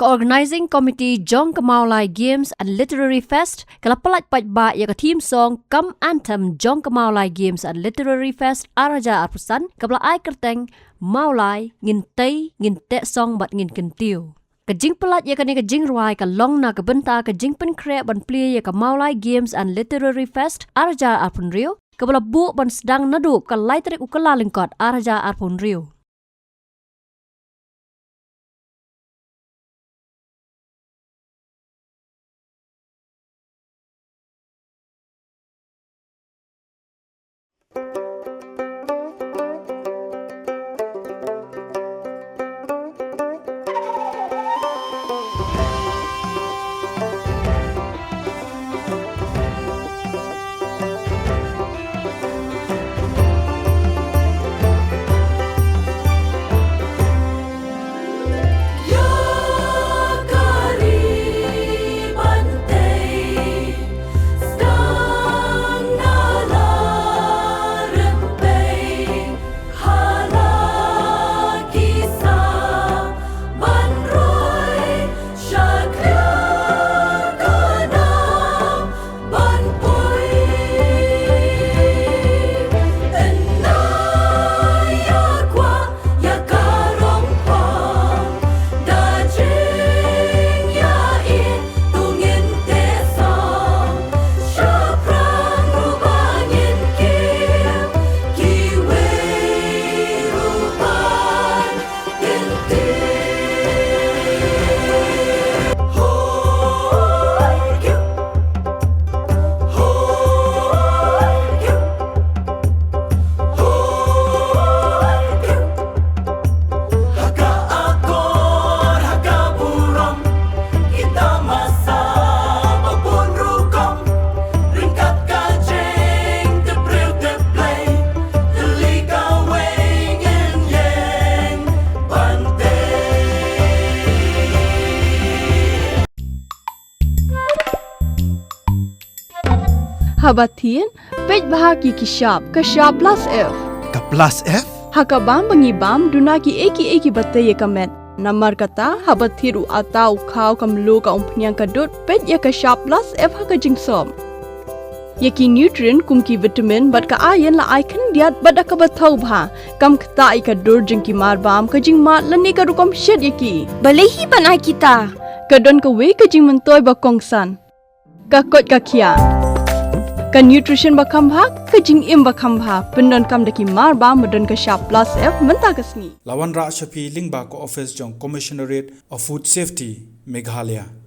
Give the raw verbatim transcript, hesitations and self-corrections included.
Organising Committee jong ka Mawlai Games and Literary Fest ka la pyllait paidbah ïa ka theme song cum anthem jong ka Mawlai Games and Literary Fest ar hajar arphew san, kaba la ai kyrteng Mawlai, ngin tei, ngin teh song bad ngin kyntiew. Ka jingpyllait ïa kane ka jingrwai ka long na ka bynta ka jingpynkhreh ban plie ïa ka Mawlai Games and Literary Fest ar hajar arphew hynriew, kaba la buh ban sdang naduh ka lai tarik u Kyllalyngkot ar hajar arphew hynriew. Haba thied, peit bha ki ki shap, ka shap plus F. Ka plus F? Ha ka bam ba ngi bam, duna ki ei ki ei kiba tei ïa ka met. Namar kata, haba thied u atta, u khaw, ka mluh, ka umphniang, ka dud, peit ïa ka shap plus F ha ka jingsop. Ïa ki nutrient kum ki vitamin bad ka iron la ai khyndiat bad da kaba thaw bha. Kam ktah ïa ka dur jong ki marbam, ka jingmad lane ka rukom shet ïa ki. Balei hi ban ai kita? Ka don kawei ka jingmyntoi ba kongsan. Ka koit ka khiah. Ka nutrition ba kham bha, ka jingim ba kham bha. Pyndonkam da ki marbam ba don ka shap plus F mynta ka sngi. La wanrah sha phi lyngba ka office jong Commissionerate of Food Safety, Meghalaya.